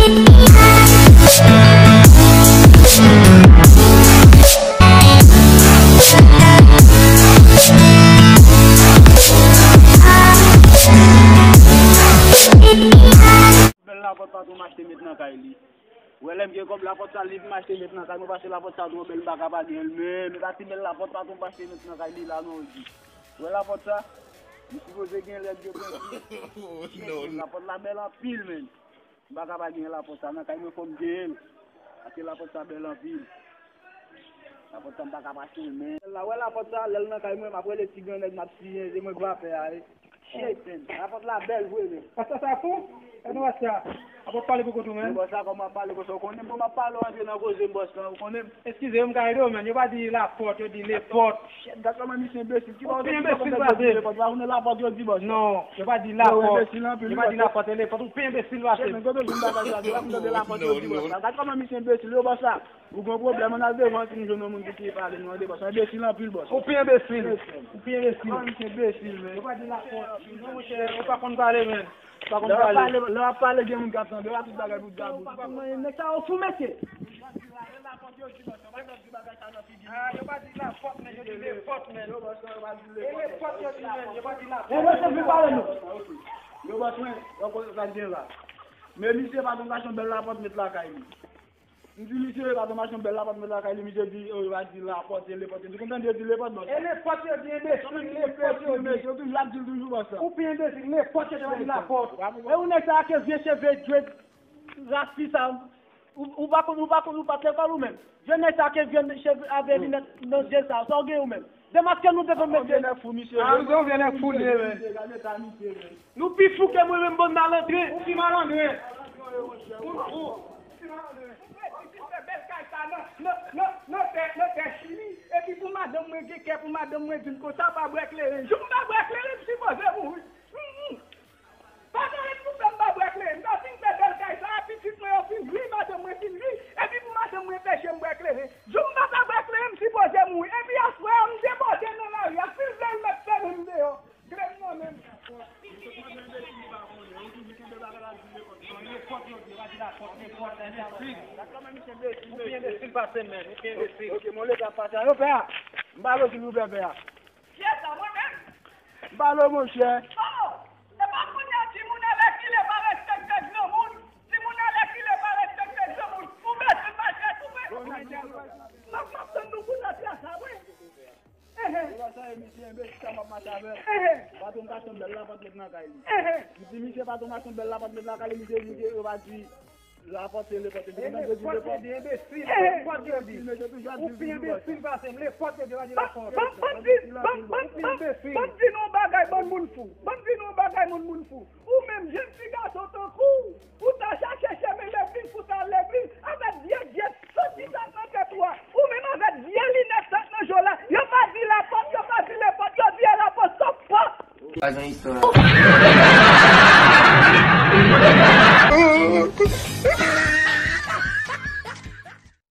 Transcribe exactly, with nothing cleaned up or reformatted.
Bèl lapòt patwon m achte met nan kay li. Ou wè lè m gen kòb lapòt sa li pou m achte met nan kay mwen, paske lapòt sa twò bèl, m pa ka pa gen l menm. E pa ti bèl lapòt patwon m achte met nan kay li la non, di. Ou wè lapòt sa? Li sipoze gen lèt de pwenti. Lapòt la bèl anpil menm. M pa ka pa gen lapòt sa nan kay mwen, fò m genyen l. Paske lapòt sa bèl anpil. Lapòt sa m pa ka pa simen. La wè lapòt sa, lè l nan kay mwen, m ap rele ti gran nèg m ap siyen, se mwen k va fè a, wi. Shit, man. Lapòt la bèl vre, men. Pastè sa fou? E nou pastè a. Ap ap pale pou kont ou, men. Bòs la, kòman ap pale konsa? Ou konnen m, bon, m ap pale, w antre nan koze m, bòs la, ou konnen m. Eskize, m ka ede w, men. Yo pa di lapòt, yo di lepòt. Shit, gad kòman misye enbesil. Ki pa ou te di enbesil pase. Lepòt, pa konnen lapòt yo di, bòs. Non, yo pa di lapòt. Yo pa di lapòt, e lepòt. Ou pi enbesil pase. Shit, men, kote w jwenn bagay sa? Yo pa konnen lapòt yo di, bòs la. Gad kòman misye enbesil, yo, bòs la. Ou gen pwoblèm, ann al devan, si nou jwenn yon moun ki pale, nou ande bòs. Enbesil anpil, bòs. Ou pi enbesil. Ou pi enbesil. Kòman misye enbesil, men. Yo pa di lapòt. Non, monchè, ou pa konn pale, men. Ou pa konn pale. Lè w ap pale, lè w ap pale, gen moun k ap tande. Ou pa tout bagay pou di a bouch. Ou pa konn manyen nèg sa yo fou, mesye. Ah, yo pa di lapòt, men yo di lepòt, men. E lepòt yo di, men yo pa di lapòt. Yo, bòs mwen, yo konn sa k gen la. Men misye pa t ann achte yon bèl lapòt met lakay li. M di misye pa t ann achte yon bèl lapòt met lakay li, misye di, oh, yo pa di lapòt, se lepòt. Ou konprann yo di lepòt, bòs? E lepòt yo di, enbesil, lepòt yo di. Yo toujou ap di l toujou, bòs la. Ou pi enbesil, lepòt yo te di lapòt. E ou nèg sa ke vye cheve, dread, rasi sa, ou, ou pa konn, ou pa konn, ou pa t lekòl ou menm. Vye nèg sa ke vye cheve avè linèt nan je sa, sa w gen ou menm. Demaske nou devan mesye. Yon vye nèg fou, misye. Ah, yon vye nèg fou, li ye, men. Gade eta misye, men. Nou pi fou ke mwen menm, bann malandren. Ou pi malandren. Ou, ou. Ou fè bèl kay sa nan, nan, nan, nan tè, nan tè Chili. Epi pou madanm mwen gen kè, pou madanm mwen di m konsa, pa bwè kleren. Jou m pa bwè kleren, m sipoze mouri. Hum, hum. Pa gen anyen pou fè m pa bwè kleren. M ta fin fè bèl kay sa a, pitit mwen yo fin ri, madanm mwen fin ri. Epi pou madanm mwen peche m bwè kleren. Jou m pa ta bwè kleren, m sipoze mouri. Epi aswè a, m debòde nan lari a. Si l vle, l mèt fèmen m deyò. Grenn nan men m. Ou pi enbesil pase m, men. Ou pi enbesil. Ok, mon leta pase a. Yo, pè a. M pa lo ki nou pè, pè a. Kiyès sa, mwen menm? M pa lo, monchè. Oh! E pa kounye a timoun alèkile pa respekte granmoun. Timoun alèkile pa respekte granmoun. Ou bezwen mache tou vre. M ap, m ap tann nou pou lòt la sa vre. Ehe. Yo pa sa, e misye enbesil sa m ap mache avè l. Ehe. Patwon m ta achte yon bèl lapòt met nan kay li. Ehe. M di misye patwon m achte yon bèl lapòt met lakay li, misye di ke yo pa di lapòt se lepòt. E lepòt yo di, enbesil, lepòt yo di. Ou pi enbesil pase m, lepòt yo di, yo pa di lapòt. Ban m di, ban m di nou yon bagay, bann moun fou. Ban m di nou yon bagay, moun, moun fou. Ou menm, jèn fi gason tankou w, ou ta chache chemen legliz pou ta al legliz, avèk vye, vye soti sa nan tèt ou a. Ou menm avèk vye linèt sa nan je w la. Yo pa di lapòt, yo pa di lepòt, yo di lapòt sòp pòt. Pa gen istwa.